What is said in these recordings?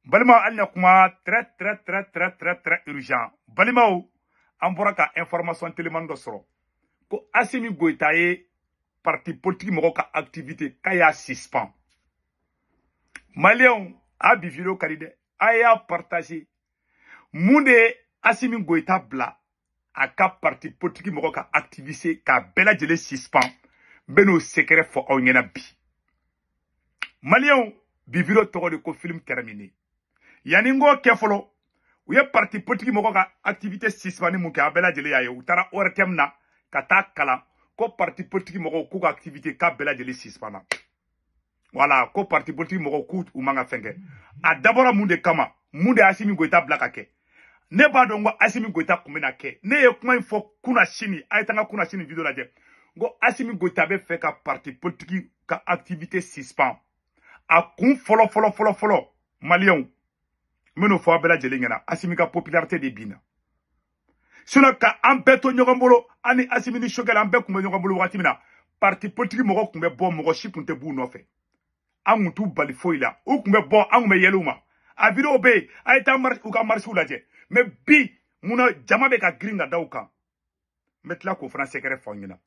Balimaw, hali na kuma très très très très très très urgent. Balimaw, an bɔra ka information telimani dɔ sɔrɔ ko Assimi Goïta ye parti politique mɔgɔw ka activité k'a y'a suspend. Maliyɛnw, a bi vidéo ka di dɛ, a y'a partager. Mun de ye Assimi Goïta bila a ka parti politique mɔgɔw ka activité k'a bɛɛ lajɛlen suspend? N bɛ n'o secret fɔ aw ɲɛna bi. Maliyɛnw, bi vidéo tɔgɔ de ko film terminé. Yanni n k'o kɛ fɔlɔ, u ye parti politique mɔgɔw ka activité suspend mun kɛ, a bɛɛ lajɛlen y'a ye. U taara ORTM na ka taa kalan ko parti politique mɔgɔw k'u ka activité k'a bɛɛ lajɛlen suspend na. Voilà, ko parti politique mɔgɔw k'u u man ka fɛn kɛ. A dabɔra mun de kama? Mun de ye Assimi Goïta bila ka kɛ? Ne b'a dɔn ko Assimi Goïta kun bɛna kɛ. Ne ye kuma in fɔ kunna sini, a ye taa n ka kunna sini vidéo lajɛ. N ko Assimi Goïta bɛ fɛ ka parti politique ka activité suspend. A kun fɔlɔ fɔlɔ fɔlɔ fɔlɔ, maliyɛnw, n bɛn'o fɔ aw bɛɛ lajɛlen ɲɛna. Assimi ka popularité de binna. Sinon ka an bɛɛ to ɲɔgɔn bolo, an ni Assimi ni Choguel, an bɛɛ kun bɛ ɲɔgɔn bolo wagati min na, parti politique mɔgɔw kun bɛ bɔ, mɔgɔ si kun tɛ b'u nɔfɛ. An kun t'u bali foyi la, u kun bɛ bɔ, an kun bɛ yɛlɛ u ma. A vidéo bɛ yen, a ye taa u ka marche lajɛ. Mais bi, munna jama bɛ ka girin ka da u kan? N bɛ tila k'o fana sɛgɛrɛ fɔ aw ɲɛna.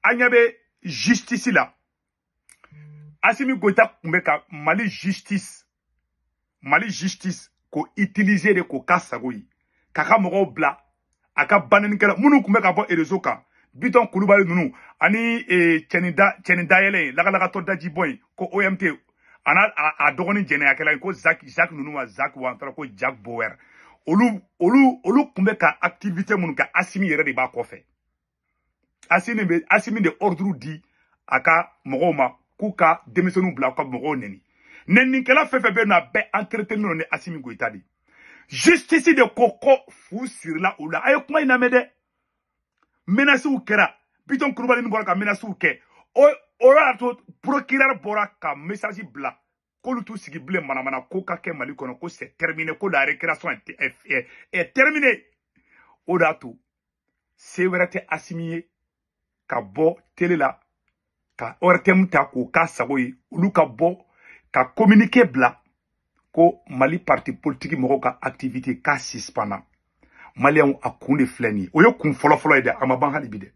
An ɲɛ bɛ justice la. Assimi Goïta kun bɛ ka Mali justice k'o utiliser de k'o k'a sago ye, k'a ka mɔgɔw bila a ka bannikɛla minnu kun bɛ ka bɔ réseau kan, Bitɔn Kulubali ninnu ani cɛnin da cɛnin dayɛlɛ in, lagalagatɔ daji bɔ in ko OMT, a n'a a dɔgɔnin jɛnɛyakɛla in ko Zak ninnu ma, Zak wa an taara ko Jack Bauer. Olu kun bɛ ka activité minnu kɛ, Assimi yɛrɛ de b'a kɔfɛ. Assimi bɛ, Assimi de ordre di a ka mɔgɔw ma k'u ka denmisɛnninw bila u ka mɔgɔw nɛni. Nɛninikɛla fɛn fɛn bɛ yen nɔ, a bɛɛ entretenu don ni Assimi Goïta de. Justice de ko fu sirila u la. A ye kuma in lamɛn dɛ. Menaces kɛra, Bitɔn Kulubali min bɔra ka menaces kɛ, o y'a to procureur bɔra ka message bila k'olu t'u sigi bilen manamana ko ka kɛ Mali kɔnɔ, ko c'est terminé, ko la récréation est terminée. O de y'a to se wɛrɛ tɛ Assimi ye ka bɔ télé la ka ORTM ta k'o k'a sago ye, olu ka bɔ ka communiqué bila ko Mali parti politique mɔgɔw ka activité k'a suspend. Maliyɛnw, a kun de filɛ nin ye. O ye kun fɔlɔfɔlɔ ye dɛ, a ma ban hali bi dɛ,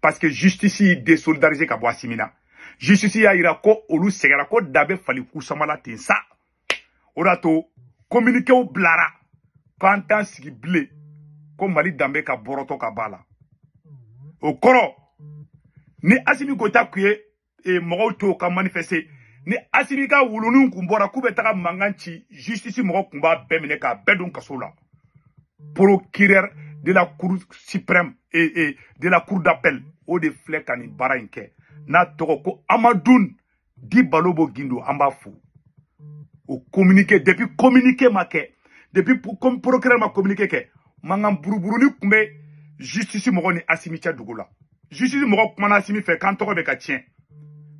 parce que justice y'i désolidariser ka bɔ Assimi na. Justice y'a yira ko olu sɛgɛra, ko da bɛ fali kusama la ten sa. O de y'a to communiquéw bilara k'an t'an sigi bilen ko Mali danbe ka bɔrɔtɔ ka b'a la. O kɔrɔ, ni Assimi Goïta kun ye mɔgɔw to ka manifester, ni Assimi ka wuluninw kun bɔra k'u bɛ taga mankan ci, justice mɔgɔw kun b'a bɛɛ minɛ k'a bɛɛ don kaso la. Procureur de la cour suprême et de la cour d'appel, o de filɛ ka nin baara in kɛ, n'a tɔgɔ ko Hamadoun Di Balobo Guindo, an b'a fo. O communiqué, depuis communiqué ma kɛ, depuis comme procureur ma communiqué kɛ, mankan buruburuni kun bɛ justice mɔgɔw ni Assimi cɛ dugu la. Justice mɔgɔw kumana Assimi fɛ k'an tɔgɔ bɛ ka tiɲɛ.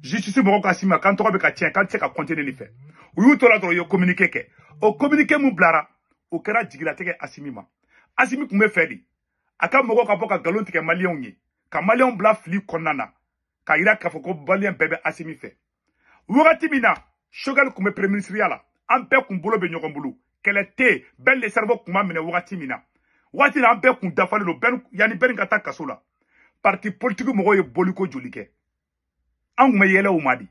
Justice mɔgɔw ka Assimi ma k'an tɔgɔ bɛ ka tiɲɛ, k'an tɛ se ka continuer nin fɛ. U y'u to la dɔrɔn, u ye communiqué kɛ. O communiqué mun bilara, o kɛra jigilatigɛ Assimi ma. Assimi kun bɛ fɛ de a ka mɔgɔw ka bɔ ka nkalon tigɛ maliyɛnw ye, ka maliyɛnw bila fili kɔnɔna na, k'a yira k'a fɔ ko maliyɛn bɛɛ bɛ Assimi fɛ. Wagati min na Choguel kun bɛ premier ministre la, an bɛɛ kun bolo bɛ ɲɔgɔn bolo, kɛlɛ tɛ yen, bɛɛ le cerveau kun b'a minɛ wagati min na, waati la an bɛɛ kun dafalen don. Bɛɛ yanni bɛɛ ka taa kaso la, parti politique mɔgɔw ye boliko joli kɛ, an kun bɛ yɛlɛ u ma de,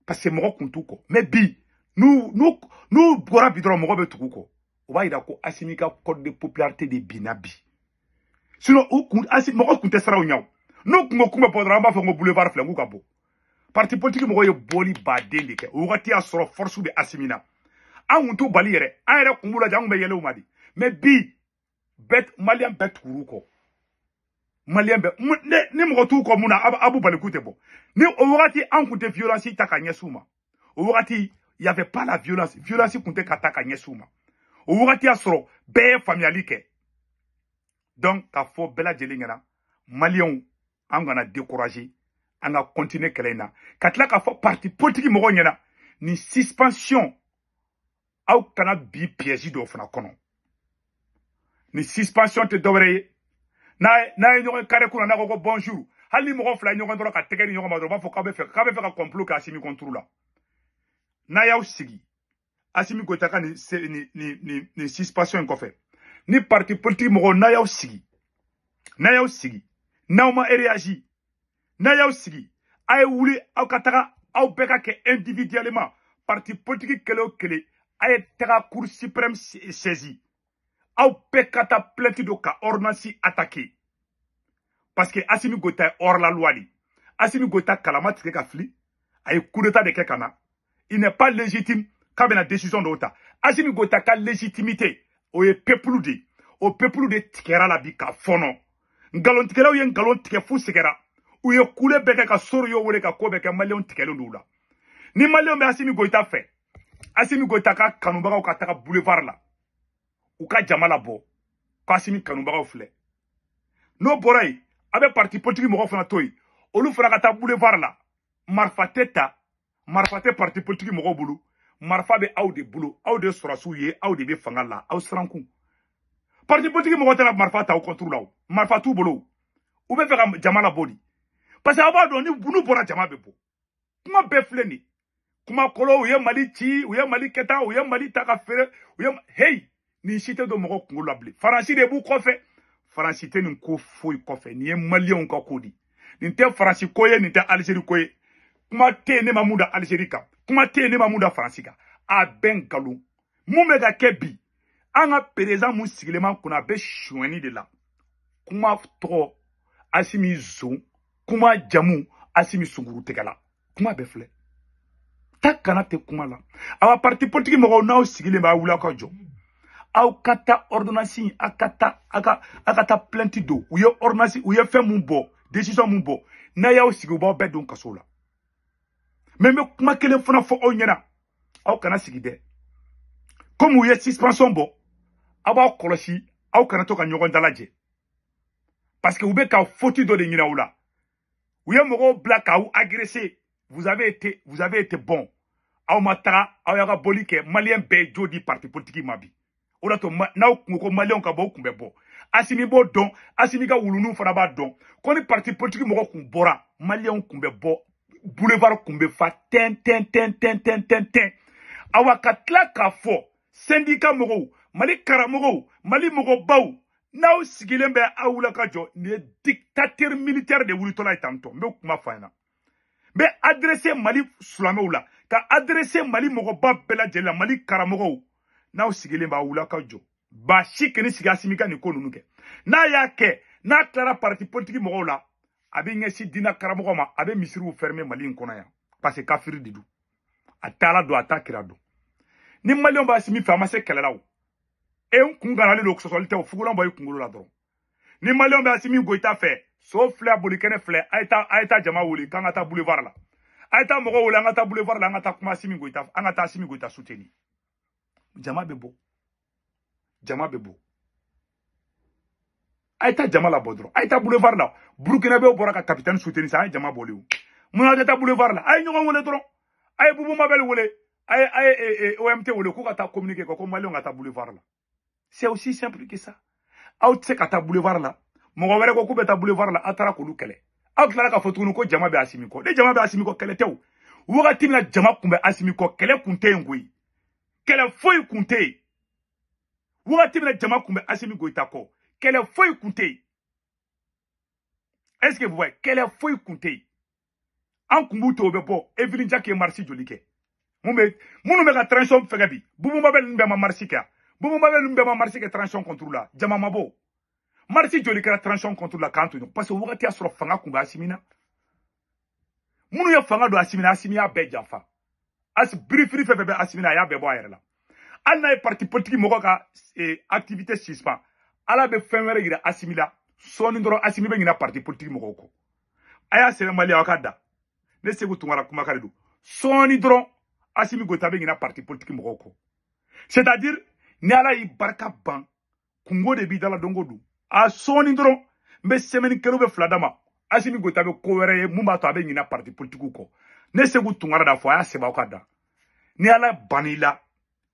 parce que mɔgɔ kun t'u kɔ. Mais bi, n'u bɔra bi dɔrɔn, mɔgɔ bɛ tugu u kɔ. O b'a yira ko Assimi ka code de popularité de binna bi. Sinon u kun Assimi mɔgɔ kun tɛ siran u ɲɛ o. N'u kun ko k'u bɛ bɔ dɔrɔn, an b'a fɔ ko boulevard filɛ, k'u ka bɔ. Parti politique mɔgɔw ye bɔli baden de kɛ. O wagati y'a sɔrɔ force bɛ Assimi na, an kun t'u bali yɛrɛ, an yɛrɛ kun b'u lajɛ, an kun bɛ yɛlɛ u ma de. Mais bi, bɛɛ maliyɛn bɛɛ tugur'u kɔ. Maliyɛn bɛɛ ne ni mɔgɔ t'u kɔ mun na, a b'u bali k'u tɛ bɔ. Ni o wagati an kun tɛ violence ta ka ɲɛsin u ma. O wagati y avait pas la violence, violence kun tɛ ka ta ka ɲɛsin u ma. O wagati y'a sɔrɔ bɛɛ ye faamuyali kɛ. Donc k'a fɔ bɛɛ lajɛlen ɲɛna, maliyɛnw, an kana décourager, an ka continuer kɛlɛ in na. Ka tila k'a fɔ parti politique mɔgɔw ɲɛna, nin suspension, aw kana bi piège dɔw fana kɔnɔ. Ni suspension tɛ dɔwɛrɛ ye, n'a ye ɲɔgɔn kare kunna, n'a ko ko bonjour, hali ni mɔgɔ fila ye ɲɔgɔn dɔrɔn ka tɛgɛ di ɲɔgɔn ma dɔrɔn, u b'a fɔ k'a bɛ fɛ ka complot kɛ Assimi contre la. N'a y'aw sigi, Assimi Goïta ka ni suspension in kɔfɛ, ni parti politique mɔgɔw n'a y'aw sigi, n'a y'aw sigi, n'aw ma réagi, n'a y'aw sigi, a ye wuli aw ka taga, aw bɛɛ ka kɛ individuellement parti politique kelen o kelen, a ye taga Cour suprême saisi, aw bɛɛ ka taa plainte don ka ordonnance attaquer, parce que Assimi Goïta est hors la loi de. Assimi Goïta kalama tigɛ ka fili, a ye coup d'état de kɛ ka na, il n'est pas légitime k'a bɛna décision dɔw ta. Assimi Goïta ka légitimité o ye peuple de, o peuple de tigɛra la bi ka fɔnɔ. Nkalontigɛlaw ye nkalon tigɛ f'u sɛgɛra, u ye kule bɛɛ kɛ ka soro y'o wele ka ko bɛɛ kɛ, maliyɛnw tigɛlen don u la. Ni maliyɛnw bɛ Assimi Goïta fɛ, Assimi Goïta ka kanubagaw ka taga boulevard la, u ka jama labɔ ko Assimi kanubagaw filɛ. N'o bɔra yen, a bɛ parti politique mɔgɔw fana to yen, olu fana ka taa boulevard la. Marifa tɛ ta, marifa tɛ parti politique mɔgɔw bolo, marifa bɛ aw de bolo, aw de sɔrɔsiw ye, aw de bɛ fanga la, aw sirankun. Parti politique mɔgɔw tɛna marifa ta aw contre la o, marifa t'u bolo, u bɛ fɛ ka jama labɔ de, parce que aw b'a dɔn ni n'u bɔra jama bɛ bɔ. Kuma bɛɛ filɛ nin ye, kuma kɔlɔ, u ye Mali ci, u ye Mali kɛ tan, u ye Mali ta ka feere, u ye hey, nin si tɛ don mɔgɔ kunkolo la bilen. Faransi de b'u kɔfɛ, Faransi tɛ nin ko foyi kɔfɛ, nin ye maliyɛnw ka ko de, nin tɛ Faransi ko ye, nin tɛ Alizeri ko ye. Kuma tɛ yen ne ma mun da Alizeri kan, kuma tɛ yen ne ma mun da Faransi kan, a bɛɛ nkalon. Mun bɛ ka kɛ bi, an ka président mun sigilen b'an kunna, a bɛ sonyɛni de la. Kuma tɔgɔ Assimi Zon, kuma jamu Assimi Sunkuru tɛgɛla, kuma bɛɛ filɛ. Ta kana tɛ kuma la. Awa parti politique mɔgɔw, n'aw sigilen b'a wuli aw ka jɔ, aw ka taa ordonnance, aw ka taa, aw ka taa plainte don. U ye ordonnance, u ye fɛn mun bɔ, décision mun bɔ, n'a y'aw sigi u b'aw bɛɛ don kaso la. Mais n bɛ kuma kelen fana fɔ aw ɲɛna, aw kana sigi dɛ. Komi u ye suspension bɔ, aw b'aw kɔlɔsi, aw kana to ka ɲɔgɔn dalajɛ, parce que u bɛ ka faute dɔ de ɲini aw la. U ye mɔgɔw bila k'aw agresser, vous avez été bon, aw ma taga, aw y'aw ka bɔli kɛ. Maliyɛn bɛɛ ye jo di parti politique ma bi, o de y'a to n'aw kun ko maliyɛnw ka bɔ, u kun bɛ bɔ. Assimi b'o dɔn, Assimi ka wuluninw fana b'a dɔn ko ni parti politique mɔgɔ kun bɔra, maliyɛnw kun bɛ bɔ, boulevard kun bɛ fa tɛn tɛn tɛn tɛn tɛn tɛn tɛn. Awa ka tila k'a fɔ syndicat mɔgɔw, Mali karamɔgɔw, Mali mɔgɔbaw, n'aw sigilen bɛ aw wula ka jɔ, nin ye dictateur militaire de wulitɔla ye tantɔ. N bɛ kuma fɔ a ɲɛna, n bɛ adressé Mali silamɛw la, ka adressé Mali mɔgɔba bɛɛ lajɛlen la, Mali karamɔgɔw, n'aw sigilen b'aw wula ka jɔ, baasi kɛnɛ sigi Assimi ka nin ko ninnu kɛ. N'a y'a kɛ, n'a tilara parti politique mɔgɔw la, a bɛ ɲɛsin diinɛ karamɔgɔ ma, a bɛ misiriw fermer Mali in kɔnɔ yan, parce que kafiri de don, a tɛ Ala dɔn, a t'a kira dɔn. Ni maliyɛnw b'a Assimi fɛ, a ma se kɛlɛ la o, e n kun ganalen don, sɔsɔli tɛ o, fugulan bɔ i kunkolo la dɔrɔn. Ni maliyɛnw bɛ Assimi Goïta fɛ, so filɛ, bolikɛnɛ filɛ, a ye taa jama wele k'an ka taa boulevard la, a ye taa mɔgɔw wele an ka taa boulevard la, an ka taa kuma Assimi Goïta, an ka taa Assimi Goïta soutenir. Jama bɛ bɔ, jama bɛ bɔ, a ye taa jama labɔ dɔrɔn, a ye taa boulevard la. Burkinabɛw bɔra ka capitaine soutenir sisan, an ye jama bɔli o. Mun na aw tɛ taa boulevard la? A ye ɲɔgɔn wele dɔrɔn, a ye Bubu Mabel wele, a ye OMT wele k'u ka taa communiquer ko maliyɛnw ka taa boulevard la. C'est aussi simple que ça. Aw tɛ se ka taa boulevard la, mɔgɔ wɛrɛ ko k'u bɛ taa boulevard la, aw taara k'olu kɛlɛ. Aw tilara k'a fɔ tuguni ko jama bɛ Assimi kɔ. Ni jama bɛ Assimi kɔ, kɛlɛ tɛ o. Wagati min na jama kun bɛ Assimi kɔ, kɛlɛ kun tɛ yen koyi, kɛlɛ foyi kun tɛ yen. Wagati min na jama kun bɛ Assimi Goïta kɔ, kɛlɛ foyi kun tɛ yen. Est-ce que vous voyez, kɛlɛ foyi kun tɛ yen. An kun b'u to, o bɛ bɔ. Evelyne Jacques ye marche joli kɛ? Minnu bɛ ka transition fɛngɛ bi, Bubu Mabel ninnu bɛɛ ma marche kɛ. Bubu Mabel ninnu bɛɛ ma marche kɛ transition contre la, jama ma bɔ. Marche joli kɛra transition contre la k'an to yen? Parce que wagati y'a sɔrɔ fanga kun bɛ Assimi na. Minnu ye fanga don Assimi na, Assimi y'a bɛɛ janfa. Asi birifiri fɛn fɛn bɛ Assimi na, a y'a bɛɛ bɔ a yɛrɛ la. Hali n'a ye parti politique mɔgɔ ka activité suspend, Ala bɛ fɛn wɛrɛ yira Assimi la. Sɔɔni dɔrɔn Assimi bɛ ɲinɛ parti politique mɔgɔw kɔ. A y'a sɛbɛn Mali, aw ka da. Ne Sékou Tounkara kumakan de don. Sɔɔni dɔrɔn Assimi Goïta bɛ ɲinɛ parti politique mɔgɔw kɔ. C'est-à-dire ni Ala y'i barika ban, kungo de b'i da la don o don. A sɔɔni dɔrɔn n bɛ semaine kelen bɛ fila d'a ma, Assimi Goïta bɛ ko wɛrɛ ye mun b'a to a bɛ ɲinɛ parti politique kɔ. Ne Sékou Tounkara da fɔ, a y'a sɛbɛn aw ka da. Ni Ala bann'i la,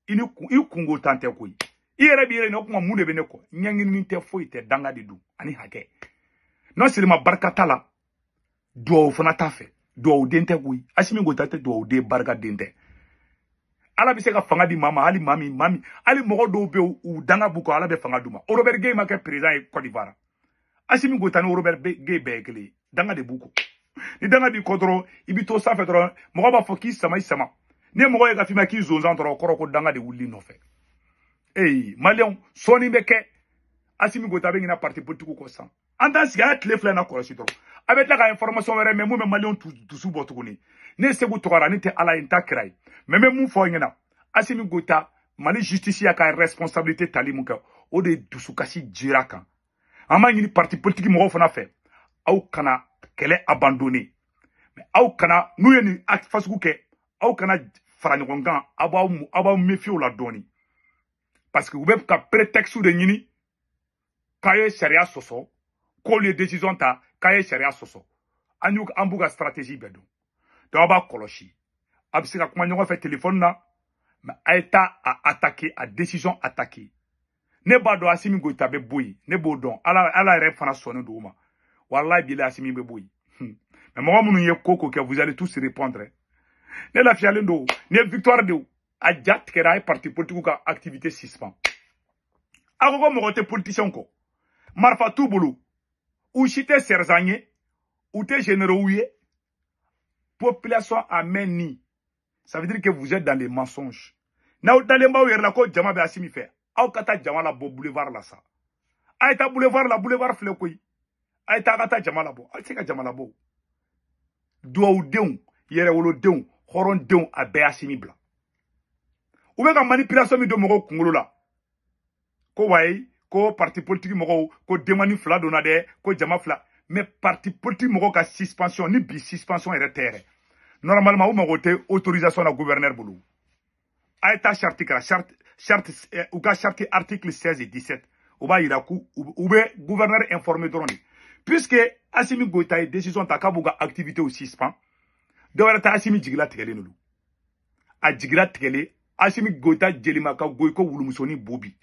i ni i kungo tan tɛ koyi. I yɛrɛ b'i yɛrɛ ɲininka o kuma mun de bɛ ne kɔ? Ɲɛɲinini tɛ, foyi tɛ, danga de don ani hakɛ. Non seulement barika t'a la, duwawu fana t'a fɛ. Duwawu den tɛ koyi. Assimi Goïta tɛ duwawu den, barika den tɛ. Ala bɛ se ka fanga di maa ma hali maa min hali mɔgɔ dɔw bɛ yen u danga b'u kɔ Ala bɛ fanga d'u ma. Robert Gueye ma kɛ président ye Côte d'Ivoire. Assimi Goïta ni Robert Gueye bɛɛ ye kelen ye. Danga de b'u kɔ. Ni danga b'i kɔ dɔrɔn i bɛ to sanfɛ dɔrɔn mɔgɔ b'a fɔ k'i sama i sama. Ni ye mɔgɔ ye ka f'i ma k'i zonzan dɔrɔn o kɔrɔ ko danga de wulili nɔfɛ. Ee maliyɛnw sɔɔni bɛ kɛ. Assimi Goïta bɛ ɲinɛ parti politique kɔ sisan. An t'an sigi a ye tile fila in na kɔlɔsi dɔrɔn. A bɛ tila ka information wɛrɛ mɛn mun bɛ maliyɛnw dusu bɔ tuguni. Ne Sekou Tounkara ne tɛ Ala ye n t'a kira ye. Mais n bɛ mun fɔ aw ɲɛna. Assimi Goïta Mali justice y'a ka responsabilité tali mun kɛ o de ye dusukasi jira kan. An b'a ɲini parti politique mɔgɔw fana fɛ aw kana kɛlɛ abandonner. Mais aw kana n'u ye nin acte fasugu kɛ aw kana fara ɲɔgɔn kan aw b'aw méfier o la dɔɔni. Parce que u bɛ ka prétexte de ɲini k'a ye sariya sɔsɔ k'olu ye décision ta k'a ye sariya sɔsɔ. An b'u ka stratégie bɛɛ dɔn. Donc aw b'a kɔlɔsi. A bɛ se ka kuma ɲɔgɔn fɛ téléphone na mais a ye taa a attaquer a décision attaquer. Ne b'a dɔn Assimi Goïta bɛ bɔ yen ne b'o dɔn Ala yɛrɛ fana sɔnnen don o ma. Walahi bilahi Assimi bɛ bɔ yen. Mais mɔgɔ minnu ye ko kɛ vous allez tous répondre. Ne lafiyalen don nin ye victoire de ye a ja tigɛra a ye parti politique ka activité suspend. A ko ko mɔgɔ tɛ politicien kɔ. Marifa t'u bolo. U si tɛ sergent ye u tɛ généraux ye. Population a main ni. Ça veut dire que vous êtes dans les mensonges. N'aw dalen b'aw yɛrɛ la ko jama bɛ Assimi fɛ aw ka taa jama labɔ boulevard la sa. A ye taa boulevard la boulevard filɛ koyi. A ye taa ka taa jama labɔ aw tɛ se ka jama labɔ. Duwawudenw yɛrɛwolodenw hɔrɔndenw a bɛɛ Assimi bila. U bɛ ka manipulation min don mɔgɔw kunkolo la. Ko wayi ko parti politique mɔgɔw ko demani fila donna dɛ ko jama fila. Mais parti politique mɔgɔw ka suspension ni bi suspension yɛrɛ tɛ yɛrɛ. Normalement u mago tɛ autorisation na gouverneur bolo. A ye taa charte kɛra charte u ka charte article 16 et 17 o b'a yira k'u u bɛ gouverneur informé dɔrɔn de. Puisque Assimi Goïta ye décision ta k'a b'u ka activité suspend dɔ wɛrɛ tɛ Assimi jigila tigɛlen don. A jigila tigɛlen Assimi Goïta jelima ka goyi ko wulumusonin bo bi.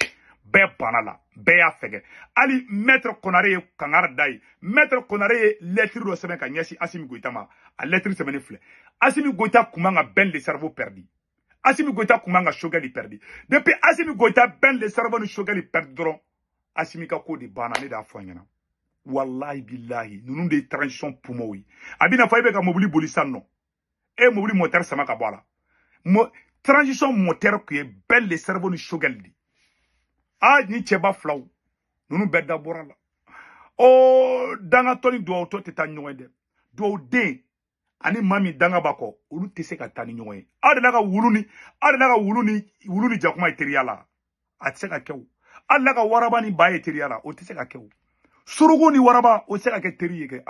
Bɛɛ banna la bɛɛ y'a fɛgɛ. Hali maître Konare ye kangari da ye. Maître Konare ye lettre dɔ sɛbɛn ka ɲɛsin Assimi Goïta ma. A lettre sɛbɛnnen filɛ. Assimi Goïta kun man ka Ben le cerveau perdu. Assimi Goïta kun man ka Choguel perdu. Depuis Assimi Goïta Ben le cerveau ni Choguel perdu dɔrɔn Assimi ka ko de banna ne de y'a fɔ a ɲɛna. Wallahi billahi ninnu de ye transition pumaw ye. A bɛna fɔ e bɛ ka mobili boli sisan nɔ. E ye mobili moteur sama ka bɔ a la. Transition moteur kun ye Ben le cerveau ni Choguel de. Ah ni cɛba filaw ninnu bɛɛ da bɔra la. O dangatɔ ni duwawutɔ tɛ taa ni ɲɔgɔn ye dɛ. Duwawuden ani maa min danga b'a kɔ olu tɛ se ka taa ni ɲɔgɔn ye. Aw delila ka wulu ni aw delila ka wulu ni jakuma ye teriya la a tɛ se ka kɛ o. Aw delila ka waraba ni ba ye teriya la o tɛ se ka kɛ o. Suruku ni waraba o tɛ se ka kɛ teri ye kɛ.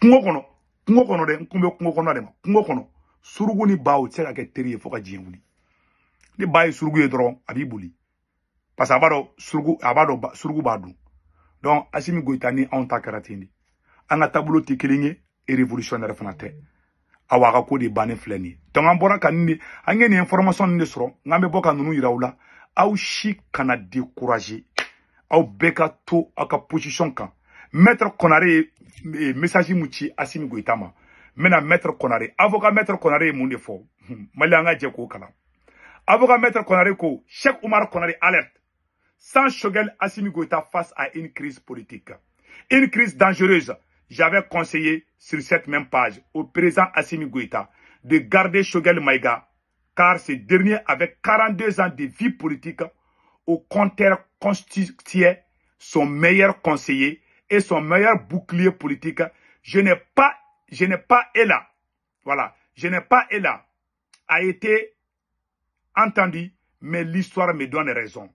Kungo kɔnɔ dɛ n kun bɛ kungo kɔnɔ de ma kungo kɔnɔ suruku ni ba o tɛ se ka kɛ teri ye fo ka diɲɛ wuli. Ni ba ye suruku ye dɔrɔn a b'i boli parce que a b'a dɔn suruku a b'a dɔn suruku b'a dun. Donc Assimi Goïta ni anw ta kɛra ten de. An ka taabolo tɛ kelen ye révolutionnaire fana tɛ. Awa a ka ko de bannen filɛ nin ye. Donc an bɔra ka nin de an ye nin information nin de sɔrɔ n'an bɛ bɔ ka ninnu yira aw la. Aw si kana décourager. Aw bɛɛ ka to aw ka position kan. Maître Konare ye message mun ci Assimi Goïta ma. N bɛna maître Konare avocat maître Konare ye mun de fɔ. Mali an ka jɛ k'o kalan. Avocat maître Konare ko Cheikh Oumar Konare alerte. Sans Choguel, Assimi Goïta face à une crise politique. Une crise dangereuse. J'avais conseillé sur cette même page au président Assimi Goïta de garder Choguel Maïga, car ce dernier avait 42 ans de vie politique au compteur constituait son meilleur conseiller et son meilleur bouclier politique. Je n'ai pas et là, voilà, je n'ai pas et là, a été entendu, mais l'histoire me donne raison.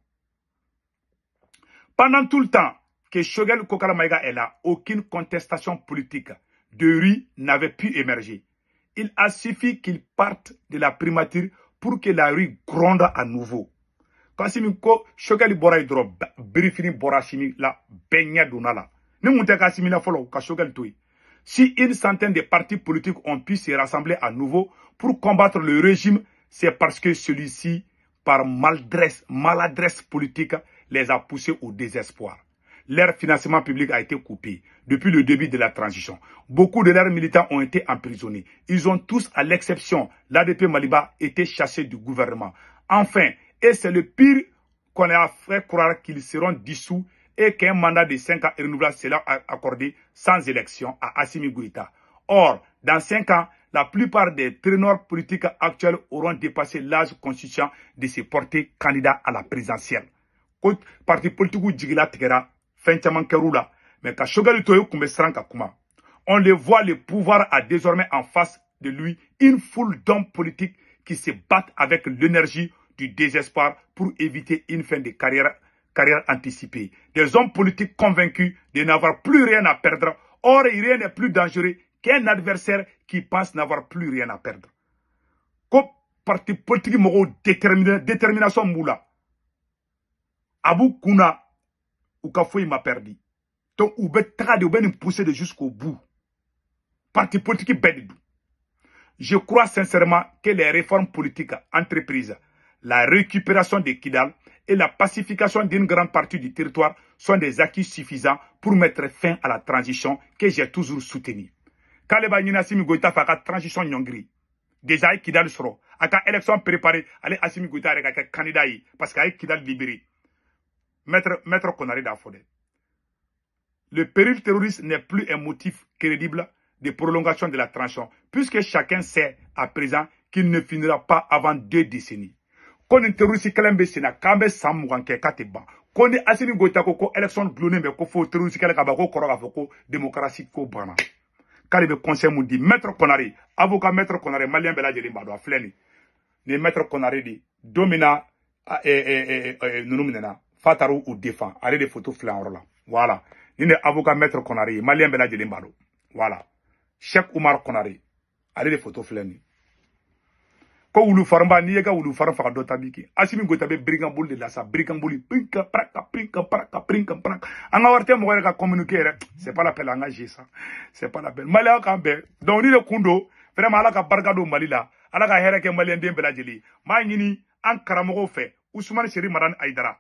Pendant tout le temps que Choguel Kokalla Maïga est là, aucune contestation politique de rue n'avait pu émerger. Il a suffi qu'il parte de la primature pour que la rue gronde à nouveau. Kasimi ko Choguel bɔra yen dɔrɔn birifini bɔra Assimi la bɛɛ ɲɛ donna la. Ni mun tɛ k'Assimi la fɔlɔ ka Choguel to yen. Si une centaine de partis politiques ont pu se rassembler à nouveau pour combattre le régime, c'est parce que celui-ci, par maladresse politique, les a poussés au désespoir. Leur financement public a été coupé depuis le début de la transition. Beaucoup de leurs militants ont été emprisonnés. Ils ont tous, à l'exception l'ADP Maliba, été chassés du gouvernement. Enfin, et c'est le pire qu'on a fait croire qu'ils seront dissous et qu'un mandat de 5 ans renouvelable sera accordé sans élection à Assimi Goïta. Or, dans 5 ans, la plupart des ténors politiques actuels auront dépassé l'âge constituant de se porter candidat à la présidentielle. Parti politique ou jigila tigera, fɛn caman kɛr'u la, mais ka Choguel to ye kun bɛ siran ka kuma. On le voit, le pouvoir a désormais en face de lui une foule d'hommes politiques qui se battent avec l'énergie du désespoir pour éviter une fin de carrière anticipée. Des hommes politiques convaincus de n'avoir plus rien à perdre. Or, rien n'est plus dangereux qu'un adversaire qui pense n'avoir plus rien à perdre. Ko parti politique mɔgɔw détermination b'u la. A b'u kunna u ka foyi ma perdu. Donc u bɛ taga de, u bɛ nin pousser de jusqu'au bout. Parti politique bɛɛ de don. Je crois sincèrement que les réformes politiques entreprises, la récupération de Kidal et la pacification d'une grande partie du territoire sont des acquis suffisants pour mettre fin à la transition que j'ai toujours soutenue. K'ale b'a ɲini Assimi Goïta fɛ a ka transition ɲɔngiri. Déjà a ye Kidal sɔrɔ, a ka élection préparée, ale Assimi Goïta yɛrɛ ka kɛ candidat ye parce que a ye Kidal libéré. Maître Konaré d'a fɔ dɛ. Le péril terroriste n'est plus un motif crédible de prolongation de la transition, puisque chacun sait à présent qu'il ne finira pas avant 2 décennies. Ko nin terroriste kɛlɛ bɛ sen na k'an bɛ san 20 kɛ k'a tɛ ban. Ko ni Assimi Goïta ko ko élection dulonnen bɛ ko fo terroriste kɛlɛ ka ban, ko kɔrɔ k'a fɔ ko démocratie ko banna. K'ale bɛ conseil mun di Maître Konaré, avocat Maître Konaré, malien bɛɛ lajɛlen b'a dɔn a filɛ nin. Nin ye Maître Konaré de don min na ninnu minɛna f'a taara u défend, ale de photo filɛ yɔrɔ la. Voilà, nin de avocat Maître Konaré ye, malien bɛɛ lajɛlen b'a dɔn. Voilà, Cheikh Oumar Konaré, ale de photo filɛ nin. Ko wulu farinba, n'i ye ka wulu farin faga dɔ ta b'i kin. Assimi Goïta bɛ birikan boli de la sa, birikan boli, prinka praka prinka praka prinka praka. An ka wari tɛ mɔgɔ yɛrɛ ka communiquer yɛrɛ, c'est pas la peine an ka jouer ça, c'est pas la peine. Maliyɛn k'an bɛn. Donc ni de kun don, vraiment Ala ka barika don Mali la, Ala ka hɛrɛ kɛ maliyɛn den bɛɛ lajɛlen ye. N b'a ɲini an karamɔgɔw fɛ, Ousmane Seri Madani Hayidara,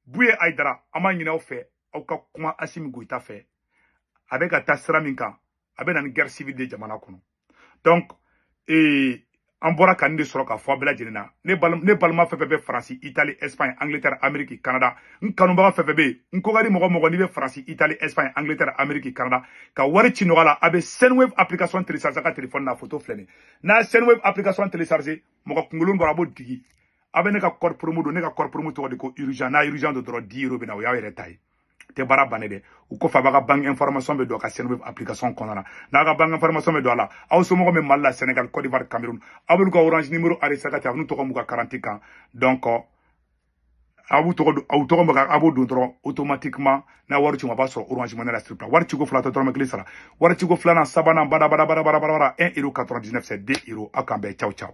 Buye Hayidara, an b'a ɲini aw fɛ, aw ka kuma Assimi Goïta fɛ. A bɛ ka taa sira min kan, a bɛ na ni guerre civile de jamana kɔnɔ. Donc an bɔra ka nin de sɔrɔ ka fɔ a bɛɛ lajɛlen na. Ne balima fɛn fɛn bɛ Faransi, Italie, Espagne, Angleterre, Amérique, Canada, n kanubaga fɛn fɛn bɛ yen, n kokadi mɔgɔ mɔgɔ n'i bɛ Faransi, Italie, Espagne, Angleterre, Amérique, Canada, ka wari ci nɔgɔya la, a bɛ Sendwave application télécharger a ka téléphone na, photo filɛ nin. N'a ye Sendwave application télécharger, mɔgɔ kunkolo dɔrɔn a b'o digi. A bɛ ne ka code promo don, ne ka code promo tɔgɔ de ko urgent, n'a urgent don dɔrɔn 10 euros bɛ na, o y'aw yɛrɛ ta ye. Tɛ baara bannen dɛ. U kɔfɛ a b'a ka banque information bɛ don a ka Sendwave application kɔnɔna na. N'a ka banque information bɛ don a la, aw somɔgɔw bɛ Mali la, Sénégal, Côte d'Ivoire, Cameroun, aw b'olu ka Orange numéro enregistré ka taa, n'u tɔgɔ m'u ka carte kan. Donc aw b'u tɔgɔ aw tɔgɔ bɛ a b'o don dɔrɔn automatiquement, n'a wari ci ma, a b'a sɔrɔ Orange Money la sur place. Wari ciko fila tɛ dɔrɔmɛ kelen sara. Wari ciko filanan, sabanan, bada bada bada bada bada, 1,99 €, c'est 2 euros. Aw k'an bɛn, ciao ciao.